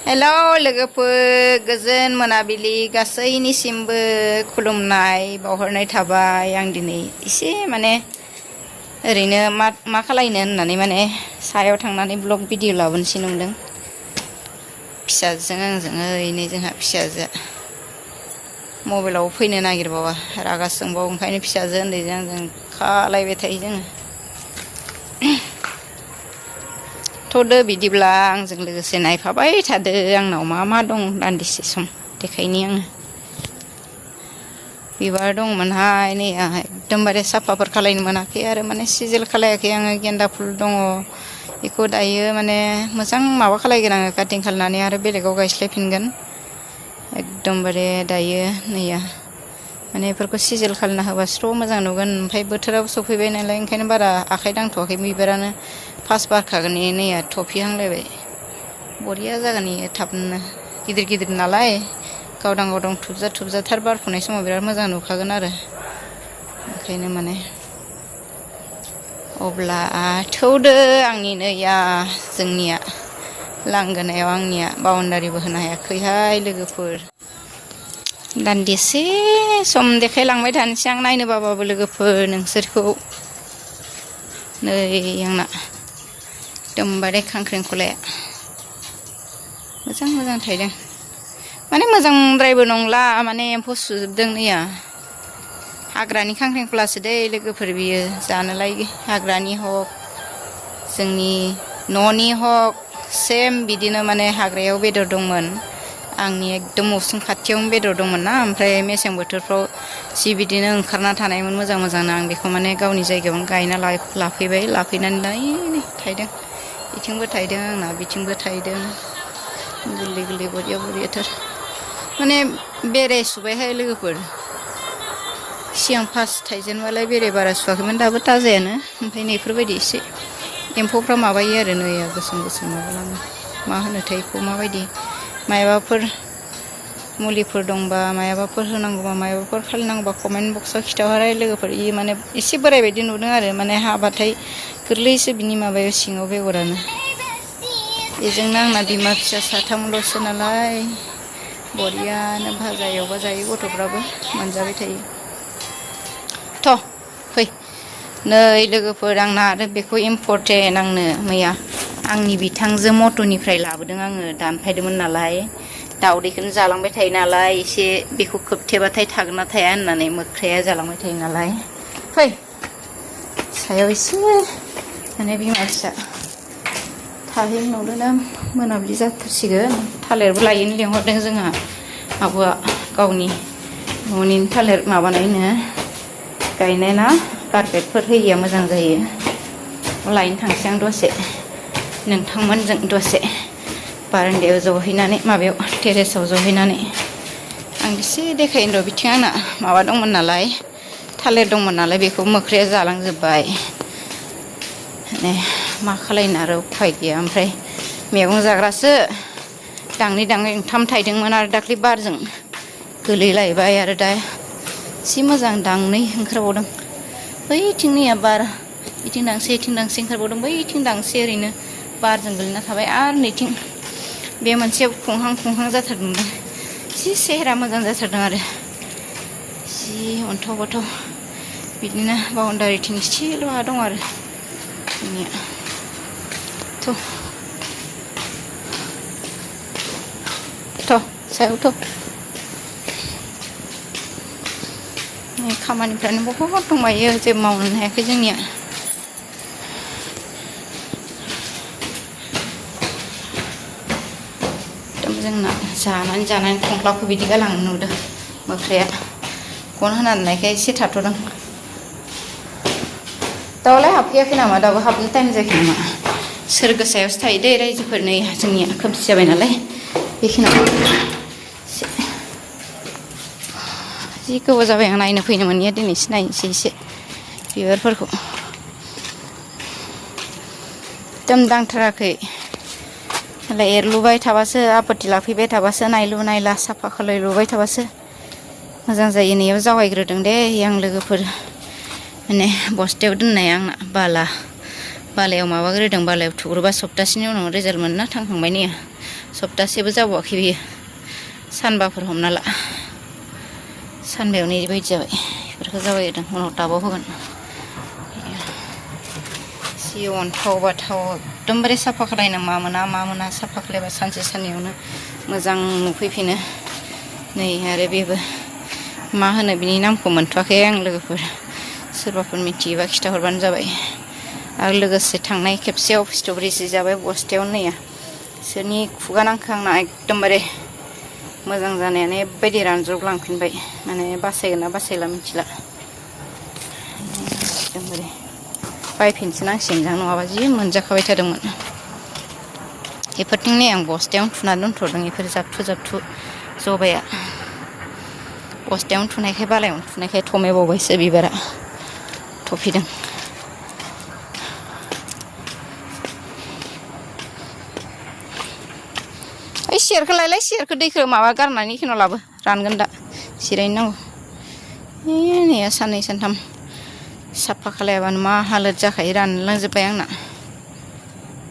हेल' लोगोफोर गोजोन मोनाबिलि गासैनिसिमबो खुलुमनाय बावहरनाय थाबाय। आं दिनै एसे माने ओरैनो मा खालायनो होननानै माने सायाव थांनानै ब्लग भिडिअ लाबोनोसै नंदों। फिसाजों आंजों ओरैनो जोंहा फिसाजोआ मबाइलाव फैनो नागिरबावा रागा जोंबावो, ओंखायनो फिसाजो उन्दैजों आंजों खालायबाय थायो जोङो। थ'दो बिदिब्ला आंजों लोगोसे नायफाबाय थादो, आंनाव मा दं दान्दिसे सम देखायनि आङो। बिबार दंमोनहाय नै एकदमबारे साफाफोर खालायनो मोनाखै आरो माने सिजेल खालायाखै आङो। गेन्दा फुल दङ, बेखौ दायो माने मोजां माबा खालायगोन आङो, काटिं खालायनानै आरो बेलेगाव गायस्लायफिनगोन। एकदमबारे दायो नैया माने बेफोरखौ सिजेल खालायना होबा स्र' मोजां नुगोन। ओमफ्राय बोथोराबो सफैबाय नालाय ओंखायनो बारा आखाइ दांथ'वाखै। बिबारानो फार्स्ट बारखागोन, नैया थफिहांलायबाय। बरिया जागोन इयो थाबनो, गिदिर गिदिर नालाय गावदां गावदां थुबजा बारफुनाय समाव बिराद मोजां नुखागोन आरो ओंखायनो माने। अब्ला थौदो आंनि नैया जोंनिया लांगोनायाव आंनिया बाउन्डारिबो होनो हायाखैहाय लोगोफोर। दान्दिसे सम देखायलांबाय थानोसै आं नायनो बाबाबो लोगोफोर नोंसोरखौ। नै आंना एकदमबारे खांख्रिखलाया मोजां थायदों, माने मोजांद्रायबो नंला, माने एम्फौ सुजोबदों। नैया हाग्रानि खांख्रिखलासो दै लोगोफोर, बियो जानोलाय हाग्रानि हक जोंनि न'नि हक सेम बिदिनो माने हाग्रायाव बेदर दंमोन। आंनि एकदम उसुं खाथियावनो बेदर दंमोन ना, ओमफ्राय मेसें बोथोरफ्राव जि बिदिनो ओंखारना थानायमोन मोजांनो। आं बेखौ माने गावनि जायगायावनो गायना लाफैबाय, लाफैनानै नै थायदों। बिथिंबो थायदों आंना, बिथिंबो थायदों, गोरलै बरियाथार। माने बेरे सुबायहाय लोगोफोर। सिगां फार्स्ट थाइजेनबालाय बेरे बारा सुवाखैमोन, दाबो ताजायानो। ओमफ्राय नैफोरबायदि एसे एम्फौफ्रा माबायो आरो नैया गोसोम माबालाङो। मा होनोथाय बेखौ, माबायदि मायाबाफोर मुलिफोर दंबा, मायाबाफोर होनांगौबा, मायाबाफोर खालायनांगौबा कमेन्ट बक्सआव खिथाहरहाय लोगोफोर। इयो माने एसे बोराय बायदि नुदों आरो माने हाबाथाय गोरलैसो बिनि माबायाव सिङाव बेगरानो। बेजोंनो आंना बिमा फिसा साथामल'सो नालाय बरियानो भाजा एवबा जायो, गथ'फ्राबो मोनजाबाय थायो। फै नै लोगोफोर, आंना आरो बेखौ इम्परटेन्ट आंनो मैया आंनि बिथांजो मट'निफ्राय लाबोदों। आङो दानफायदोंमोन नालाय, दाउदैखौनो जालांबाय थायो नालाय, एसे बेखौ खोबथेबाथाय थागोन ना थाया होननानै मोख्राया जालांबाय थायो नालाय। फै सायाव एसे माने बिमा फिसा थाहैनो नंदोंना, मोनाबिलि जाथारसिगोन। थालिरबो लायनो लिंहरदों जोंहा आब'आ, गावनि न'नि थालिर माबानायनो गायनाय ना, कारपेटफोर होयिया मोजां जायो। लायनो थांसै आं दसे, नोंथांमोनजों दसे बारान्दायाव जहैनानै, माबायाव टेरेसाव जहैनानै आं एसे देखायनो र'। बिथिं आंना माबा दंमोन नालाय, थालिर दंमोन नालाय, बेखौ मोख्राया जालांजोब्बाय। माने मा खालायनो आरो उफाय गैया। ओमफ्राय मैगं जाग्रासो दांनै ओंथाम थायदोंमोन, आरो दाख्लै बारजों गोलैलायबाय। आरो दा एसे मोजां दांनै ओंखारबावदों। बैथिं नैया बार, बिथिं दांसे इथिं दांसे ओंखारबावदों, बैथिं दांसे ओरैनो बारजों गोलैना थाबाय। आरो नैथिं बे मोनसे खुंहां जाथारदों, एसे सेहेरा मोजां जाथारदों आरो जि अन्थाव बाथाव। बिदिनो बाउन्डारिथिं एसेल' हा दं आरो जोंनिया। सायाव खामानिफ्रानो बहुद दंबायो, जेबो मावनो हायाखै जोंनिया। एकदम जोंना जानानै खंख्लाखौ बिदि गालांनो नुदों मोख्राया। गन होना दोननायखाय एसे थाथ'दों। दाउलाय हाबफैयाखै नामा? दाबो हाबनो टाइम जायाखै नामा? सोर गोसायावसो थायो दै रायजोफोर। नै जोंनिया खोमसि जाबाय नालाय बेखिनियाव जि गोबाव जाबाय आं नायनो फैनो मोनैया, दिनैसो नायनोसै एसे बिबारफोरखौ। एकदम दांथाराखै मालाय एरलुबाय थाबासो, आपत्ति लाफैबाय थाबासो, नायलु नायला साफा खालायलुबाय थाबासो मोजां जायो। नैयाव जावायग्रोदों दे आं लोगोफोर, माने बस्थायाव दोननाया आंना बालायाव माबाग्रोदों। बालायाव थुग्रोबा सप्तासेनि उनाव रिजाल्ट मोनना थांखांबाय। नैया सप्तासेबो जाबावाखै बियो सानबाफोर हमना ला सानबायावनो इबायदि जाबाय बेफोरखौ जाबायदों उनाव टाबाव होगोन सि अन्थाव बाथाव एकदमबारे साफा खालायनो मा मोना साफा खालायबा सानसे साननैयावनो मोजां नुफैफिनो नै आरो बेबो मा होनो बिनि नामखौ मोनथ'वाखै आं लोगोफोर सोरबाफोर मिथियोबा खिथाहरबानो जाबाय आरो लोगोसे थांनाय खेबसेयाव स्ट्रबेरि जाबाय बस्थायाव नैया बिसोरनि खुगा नांखो आंना एकदमबारे मोजां जानायानो एबायदि रानज्रबलांफिनबाय माने बासायगोन ना बासायला मिथिला एकदमबारे बायफिनसो नांसिगोन जां नङाबा जि मोनजाखाबाय थादोंमोन बेफोरथिं नै आं बस्थायावनो थुना दोनथ'दों बेफोर जाबथु जबाया बस्थायावनो थुनायखाय बालायावनो थुनायखाय थमेबावबायसो बिबारा थफिदों ओइ सियारखौ लायलाय सियारखौ दैखौ माबा गारनानै इखिनाव लाबो रानगोन दा जिरायनो नांगौ नैया साननै सानथाम साफा खालायाबानो मा हालोद जाखायो रानलांजोब्बाय आंना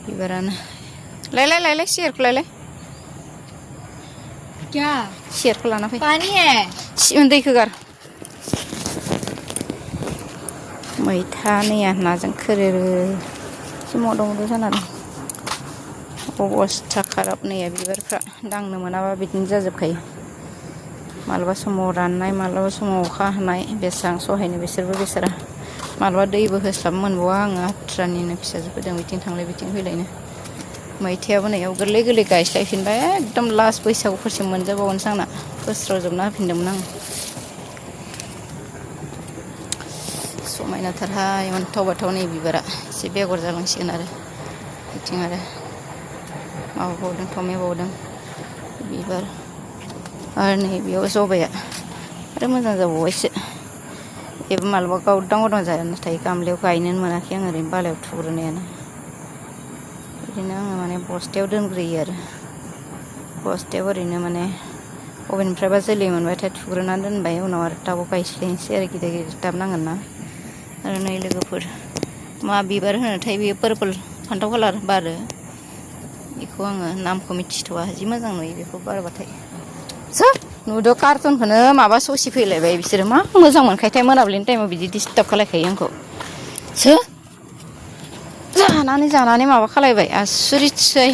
बिबारानो लायलाय सियारखौ लायलाय क्या सियारखौ लाना फै पानी है दैखौ गार मैथा नैया नाजों खोरोरो एसे मद' जानानै अबस्था खाराब नैया बिबारफ्रा दांनो मोनाबा बिदिनो जाजोबखायो मालाबा समाव राननाय मालाबा समाव अखा हानाय बेसेबां सहायनो बिसोरबो बेसारा मालाबा दैबो होस्लाब मोनबावा आङो आथुरानिनो फिसाजोफोरजों बिथिं थांलाय बिथिं फैलायनो मैथायाबो नैयाव गोरलै गायस्लायफिनबाय एकदम लास्ट बैसागुफोरसिम मोनजाबावनोसै आंना बोस्रावजोबना होफिनदोंमोन आं समायनाथारहाय अन्थाव बाथाव नै बिबारा एसे बेगर जालांसिगोन आरो बिथिं आरो माबाबावदों थमेबावदों बिबार आरो नै बेयाव जबाया आरो मोजां जाबावबायसो बेबो मालाबा गावदां जाया नाथाय गामलायाव गायनोनो मोनाखै आं ओरैनो बालायाव थुग्रोनायानो बिदिनो आङो माने बस्थायाव दोनग्रोयो आरो बस्थायाव ओरैनो माने अबेनिफ्रायबा जोलै मोनबाथाय थुग्रोनानै दोनबाय उनाव आरो टाबाव गायस्लायनोसै आरो गिदिर टाब नांगोन ना आरो नै लोगोफोर मा बिबार होनोथाय बेयो पार्पल फान्थाव कालार बारो बेखौ आङो नामखौ मिथिथ'वा जि मोजां नुयो बेखौ बारबाथाय सोब नुदो कार्टुनखौनो माबा ससि फैलायबाय बिसोरो मा मोजां मोनखायथाय मोनाबिलिनि टाइमाव बिदि डिस्टार्ब खालायखायो आंखौ सो जानानै माबा खालायबाय आसुरितसै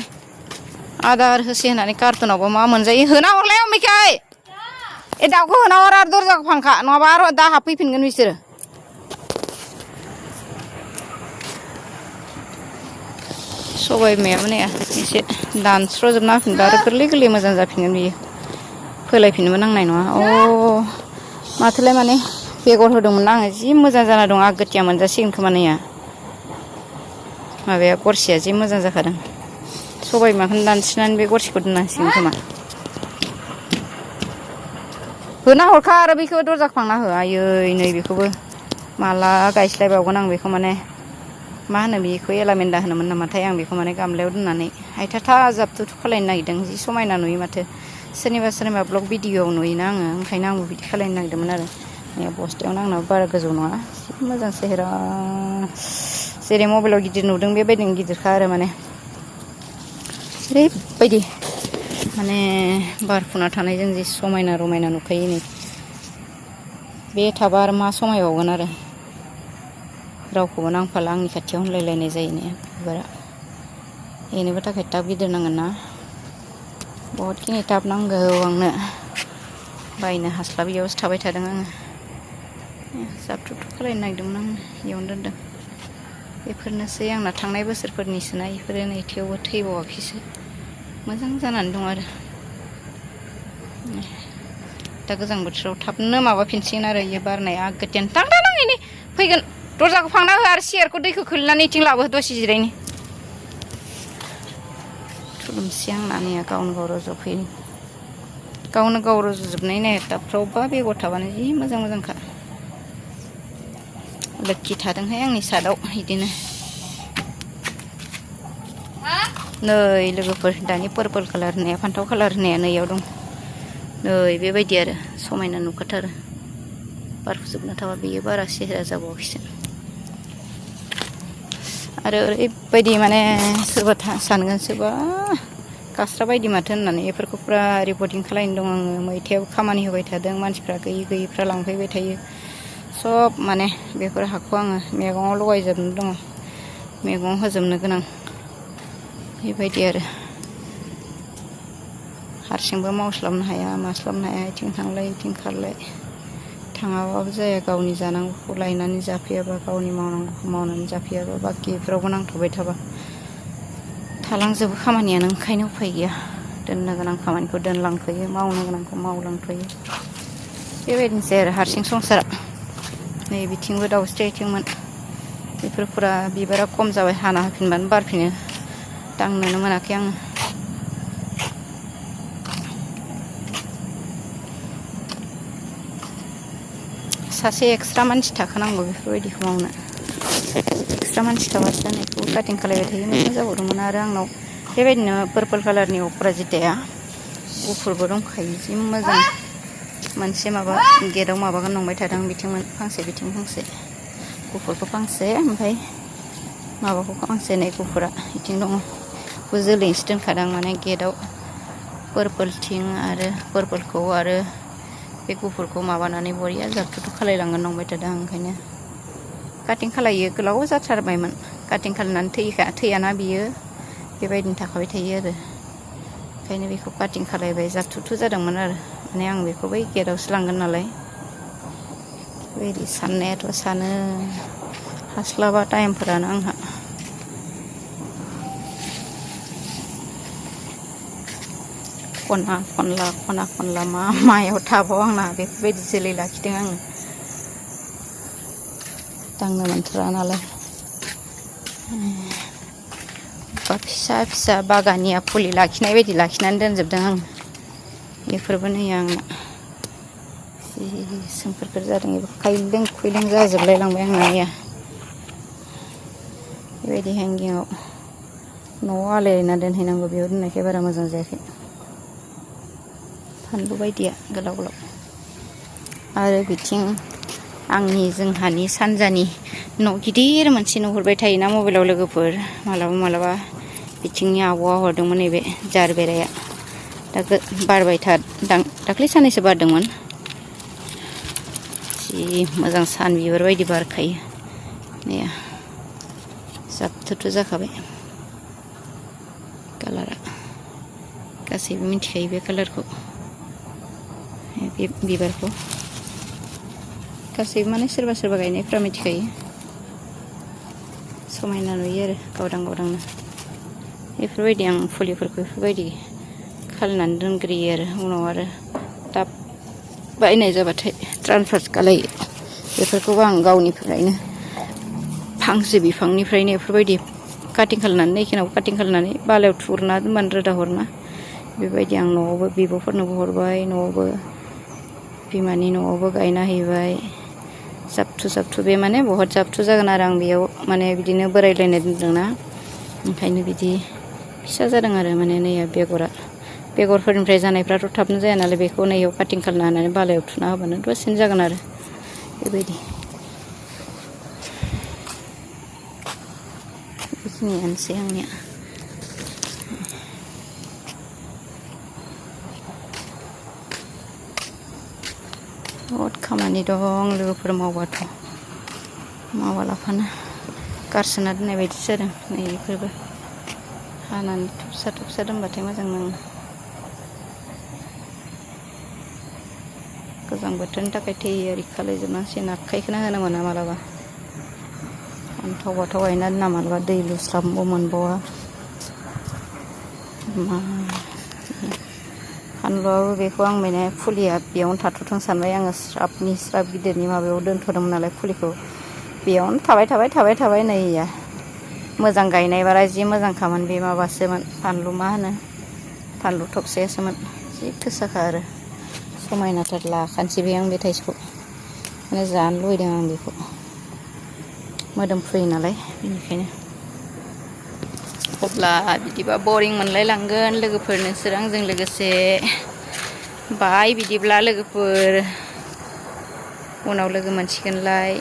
आदार होसै होननानै कार्टुनावबो मा मोनजायो होना हरलाय अमिखाय ए दाउखौ होना हर आरो दरजाखौ फांखा नङाबा आरो दा हाबफैफिनगोन बिसोरो सबाय बिमायाबो नै एसे दानस्र'जोबना होफिनबा आरो गोरलै मोजां जाफिनगोन बियो फोलायफिननोबो नांनाय नङा अ माथोलाय माने बेगर होदोंमोन आङो जि मोजां जाना दं आगोथिया मोनजासिगोन खोमा नैया माबाया गरसिया जि मोजां जाखादों सबाय बिमाखौनो दानस्रिनानै बे गरसिखौ दोननांसिगोन खोमा होना हरखा आरो बेखौ दरजाखौ फांना हो आयै नै बेखौबो माला गायस्लायबावगोन आं बेखौ माने मा होनो बेखौ एलामेन्दा होनोमोन नामाथाय आं बेखौ माने गामलायाव दोननानै हायथा जाबथुथु खालायनो नागिरदों जि समायना नुयो माथो सोरनिबा ब्लग भिडिअ'आव नुयोना आङो ओंखायनो आंबो बिदि खालायनो नागिरदोंमोन आरो बस्थायावनो आंनाबो बारा गोजौ नङा जि मोजां सेहेरा जेरै मबाइलाव गिदिर नुदों बेबायदिनो गिदिरखा आरो माने ओरैबायदि माने बारफुना थानायजों जि समायना रमायना नुखायो नै बे थाबा आरो मा समायबावगोन आरो रावखौबो नांफाला आंनि खाथियाव होनलायलायनाय जायो ने बिबारा बेनोबो थाखाय टाब गिदिर नांगोन ना बहुदखिनि टाब नांगौ आंनो बायनो हास्लाबियावसो थाबाय थादों आङो जाबथुथु खालायनो नागिरदोंमोन आङो बेयावनो दोनदों बेफोरनोसै आंना थांनाय बोसोरफोरनिसोना बेफोरो नै थेवबो थैबावाखैसो मोजां जानानै दं आरो दा गोजां बोथोराव थाबनो माबाफिनसिगोन आरो इयो बारनाया आगोथियानो थांनानै फैगोन दरजाखौ फांना हो आरो सियारखौ दैखौ खोलिनानै इथिं लाबो दसे जिरायनि थुलुंसि आंना नैया गावनो गाव रज'फैयो गावनो गाव रज'जोबनाय नै टाबफ्रावबा बेगर थाबानो जि मोजांखा लोखि थादोंहाय आंनि सादाव बिदिनो नै लोगोफोर दानि पार्पल कालार होननाया फान्थाव कालार होननाया नैयाव दं नै बेबायदि आरो समायना नुखाथारो बारफुजोबना थाबा बेयो बारा सेहेरा जाबावाखैसो आरो ओरैबायदि माने सोरबा सानगोन सोरबा गास्रा बायदि माथो होननानै बेफोरखौ फुरा रिपर्टिं खालामनो दं आङो। मैथायाव खामानि होबाय थादों, मानसिफ्रा गैयिफ्रा लांफैबाय थायो। सब माने बेफोर हाखौ आङो मैगङाव लगायजोबनो दङ, मैगङाव होजोबनो गोनां बेबायदि आरो। हारसिंबो मावस्लाबनो हाया मास्लाबनो हाया, इथिं थांलाय इथिं खारलाय, थाङाबाबो जाया। गावनि जानांगौखौ लायनानै जाफैयाबा, गावनि मावनांगौखौ मावनानै जाफैयाबा, बाखिफ्रावबो नांथाबबाय थाबा थालांजोबो खामानियानो। ओंखायनो उफाय गैया, दोननो गोनां खामानिखौ दोनलांथ'यो, मावनो गोनांखौ मावलांथ'यो। बेबायदिनोसै आरो हारसिं संसारा। नै बिथिंबो दाउस्रि आथिंमोन, बेफोर फुरा बिबारा खम जाबाय, हाना होफिनबानो बारफिनो। दांनोनो मोनाखै आङो। सासे एक्सट्रा मानसि थाखानांगौ बेफोरबायदिखौ मावनो। एक्सट्रा मानसि थाबासो बेखौ काटिं खालायबाय थायो। मोजां जाबावदोंमोन आरो आंनाव बेबायदिनो पार्पल कालारनि अपराजिताया गुफुरबो दंखायो, जि मोजां। मोनसे माबा गेटआव माबागोन नंबाय थादों, बिथिं फांसे बिथिं फांसे, गुफुरखौ फांसे ओमफ्राय माबाखौ फांसे, नै गुफुरा बिथिं दङ। बेखौ जोलैसो दोनखादों माने गेटआव पार्पलथिं आरो पार्पलखौ आरो बे गुफुरखौ माबानानै बरिया जाबथुथु खालायलांगोन नंबाय थादों आं। ओंखायनो काटिं खालायो। गोलाव जाथारबायमोन काटिं खालायनानै थैयाना बियो, बेबायदिनो थाखाबाय थायो आरो। ओंखायनो बेखौ काटिं खालायबाय, जाबथुथु जादोंमोन आरो। माने आं बेखौ बै गेटआवसो लांगोन नालाय, बेबायदि साननायाथ' सानो, हास्लाबा टाइमफोरानो आंहा। खना खनला मायाव थाबाव आंना बेफोरबायदि जोलै लाखिदों आङो। दांनो मोनथारा नालाय। फिसा फिसा बागानिया फुलि लाखिनाय बायदि लाखिनानै दोनजोबदों आं। बेफोरबो नै आंना जि सोमखोर जादों, बेबो खायलें खुइलें जाजोबलाय लांबाय आंना मैया। बेबायदि हेंगिङाव न'आव आलायना दोनहैनांगौ, बेयाव दोननायखाय बारा मोजां जायाखै। फानलु बायदिया गोलाव गोलाव। आरो बिथिं जोंहानि सानजानि न' गिदिर मोनसे नुहुरबाय थायोना मबाइलाव लोगोफोर, मालाबा बिथिंनि आब'आ हरदोंमोन, नैबे जारबेराया दा बारबाय दाख्लै साननैसो बारदोंमोन। जि मोजां सान बिबार बायदि बारखायो। नै जाबथुथु जाखाबाय कालारा। गासैबो मिथिखायो बे कालारखौ, बे बिबारखौ गासैबो माने सोरबा सोरबा गायनायफ्रा मिथिखायो। समायना नुयो आरो गावदां गावदांनो। बेफोरबायदि आं फुलिफोरखौ बेफोरबायदि खालायनानै दोनग्रोयो आरो। उनाव आरो टाब बायनाय जाबाथाय ट्रान्सफार खालायो। बेफोरखौबो आं गावनिफ्रायनो फांसे बिफांनिफ्रायनो बेफोरबायदि काटिं खालायनानै, एखेनाव काटिं खालायनानै बालायाव थुरना दोनबानो रोदा हरना, बेबायदि आं न'आवबो बिब'फोरनोबो हरबाय, न'आवबो बिमानि न'आवबो गायना हैबाय। जाबथु बे माने बहुद जाबथु जागोन आरो। आं बेयाव माने बिदिनो बोरायलायनाय दोनदोंना, ओंखायनो बिदि फिसा जादों आरो। माने नैया बेगरफोरनिफ्राय जानायफ्राथ' थाबनो जाया नालाय, बेखौ नैयाव काटिं खालायना होनानै बालायाव थुना होबानो दसेनो जागोन आरो। बेबायदि बेखिनियानोसै आंनिया। बहुद खामानि दं लोगोफोर, मावालाफानो गारसोना दोननाय बायदिसो जादों। नै बेफोरबो हानानै थुबसा दोनबाथाय मोजां नाङो। गोजां बोथोरनि थाखाय थैयारि खालायजोबनांसिगोन। आखाइखौनो होनो मोना मालाबा। फान्थाव गायना दोनना मालाबा दै लुस्लाबबो मोनबावा। फानलुआबो बेखौ आं माने फुलिया बेयावनो थाथ'थों सानबाय आङो। स्राब गिदिरनि माबायाव दोनथ'दोंमोन नालाय फुलिखौ, बेयावनो थाबाय नैया मोजां गायनायबारा जि मोजांखामोन। बे माबासोमोन फानलु, मा होनो फानलु थबसेसोमोन, जि थोसाखा आरो समायनाथार। लाखानोसै आं बे थाइसेखौ, माने जानो लुबैदों आं बेखौ। मोदोम फुयो नालाय बेनिखायनो। अब्ला बिदिबा बरिं मोनलायलांगोन लोगोफोर, नोंसोर आंजों लोगोसे। बाय बिदिब्ला लोगोफोर, उनाव लोगो मोनसिगोनलाय।